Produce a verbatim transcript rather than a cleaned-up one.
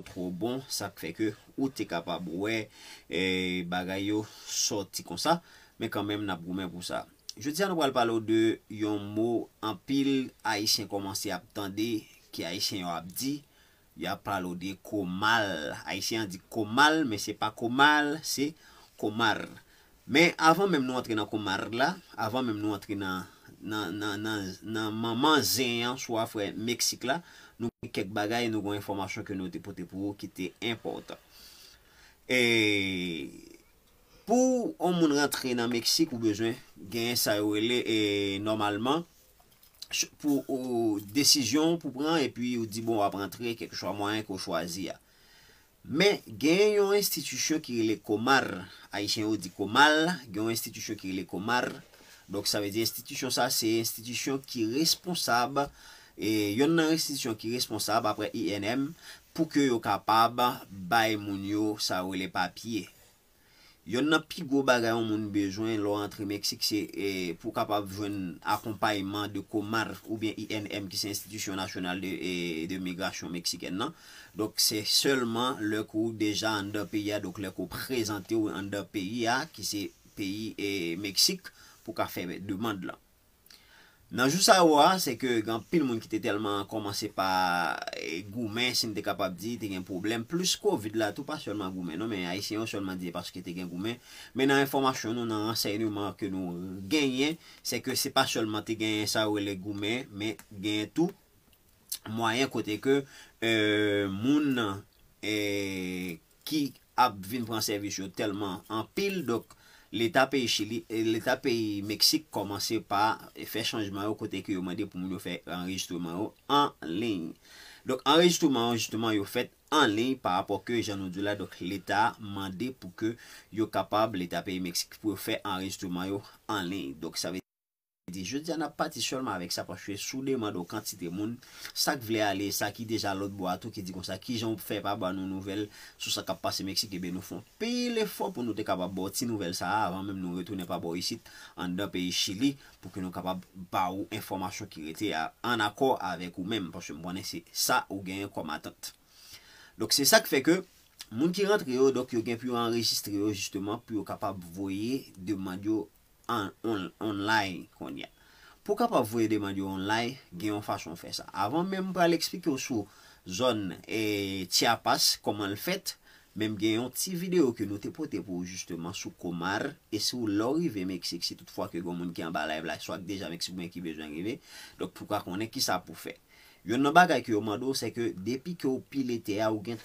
twò bon, sa k fè ke ou te kapab wè e, bagay yo sòti konsa, men kanmenm n ap goumen pou sa. Jodi a nou pral pale w de yon mo anpil Ayisyen kòmanse ap tande, ke Ayisyen yo ap di, y ap pale w de komal. Ayisyen an di komal, men se pa komal, se komar. Men avan menm nou antre nan komar la, avan menm nou antre nan nan, nan, nan, nan manman zen an sou afè Meksik la, nou gen kèk bagay, nou gen enfòmasyon ke nou te pote pou ou ki te enpòtan. E pou yon moun rantre nan Meksik, ou bezwen gen sa yo rele e nòmalman pou ou desizyon pou pran epi ou di bon w ap rantre kèlkeswa mwayen ke w chwazi a. Men gen yon enstitisyon ki rele komar, Ayisyen yo di komal, gen yon enstitisyon ki rele komar. Donk sa vle di enstitisyon sa se enstitisyon ki responsab e yonn nan enstitisyon ki responsab apre I N M pou ke yo kapab bay moun yo sa yo rele papye. Yonn nan pi gwo bagay yon moun bezwen lè w antre Meksik se e, pou w kapab jwenn akonpayman de komar oubyen I N M ki se Enstitisyon Nasyonal de, e, de Migrasyon Meksikèn nan. Donk se sèlman lè ke w deja anndan peyi a, donk lè ke w prezante w anndan peyi a ki se peyi e, Meksik pou w ka fè demann lan. Nan jou sa yo a, se ke gen anpil moun ki te tèlman kòmanse pa e, goumen, si n te kapab di, te gen pwoblèm. Plis kovid la tou, pa sèlman goumen non, men Ayisyen yo sèlman di paske te gen goumen. Men nan enfòmasyon nou, nan ransèyman ke nou genyen, se ke se pa sèlman te genyen sa yo rele goumen, men genyen tou mwayen kote ke e, moun e, ki ap vin pran sèvis yo tèlman anpil, donk Leta peyi Chili, e, Leta peyi Meksik kòmanse pa fè chanjman yo kote ke yo mande pou moun yo fè anrejistreman yo an liy. Donk anrejistreman yo jisteman yo fèt an liy pa rapò ke jan nou di la, donk Leta mande pou ke yo kapab, Leta peyi Meksik, pou yo fè anrejistreman yo an liy. Donk sa vle di jodi a n ap pati sèlman avèk sa paske si w demande yon kantite moun, sa k vle ale, sa ki deja lòt bò a tou ki di konsa kijan w fè pa ba nou nouvèl sou sa k ap pase Meksik, ebyen nou fè yon pil efò pou nou te kapab ba w ti nouvèl sa a avan menm nou retounen pa bò isit anndan peyi Chili pou ke nou kapab ba ou enfòmasyon ki rete a, an akò avèk ou menm, paske m konnen se sa ou genyen kòm atant. Donk se sa k fè ke moun ki rantre yo, donk yo gen pou yo anrejistre yo jisteman pou yo kapab voye demann yo an, on, online kounye a. Pou w kapab voye demann yo online, gen yon fason w fè sa. Avan menm m pral eksplike w sou zòn e, Chiapas, kòman l fèt, men m gen yon ti videyo ke nou te pote pou ou jisteman sou Komar, e si w lè w rive Meksik, si toutfwa ke gen moun ki anba live la, swa k deja Meksik oubyen ki bezwen rive, donk pou w ka konnen kisa pou w fè. Yonn nan bagay ke yo mande w, se ke depi ke w pile tè a, ou gen